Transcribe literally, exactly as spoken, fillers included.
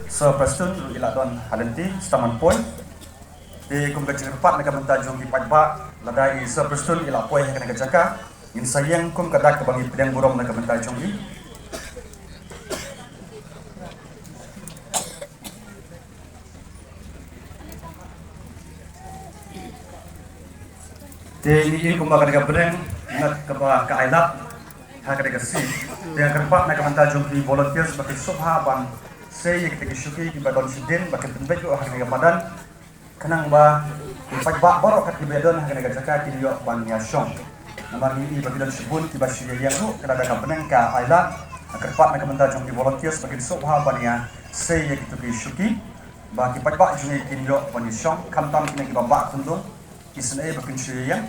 Sir Prestone ruh i la don ha lynti, Staman Poi. Te kum ka jingkyrpad na ka bynta jong ki paidbah, lada i Sir Prestone i la poi ha kane ka jaka, ngin sa ïeng kum ka dak kaba ngi pdiang burom na ka bynta jong i. Te ngi ïohi kumba kane ka bneng, ngat kaba ka ailad ha kane ka sngi. Te nga kyrpad na ka bynta jong ki volunteers ba kin sngewbha ban sei ïa kita ki shuki kiba don shadien ba kin pynbeit ruh ha kane ka madan. Khnang ba ki paidbah baroh kat kiba don ha kane ka jaka kin ïoh ban ïa shong. Namar ngi ïohi ba ki don shibun kiba shu ïeng ruh, ka la da ka bneng ka ailad. Nga kyrpad na ka bynta jong ki volunteers ba kin sngewbha ban ïa sei ïa kito ki shuki ba ki paidbah jong ngi kin ïoh ban ïa shong, khamtam kine kiba bah khunlung, ki sngewbha ba kin shu ïeng.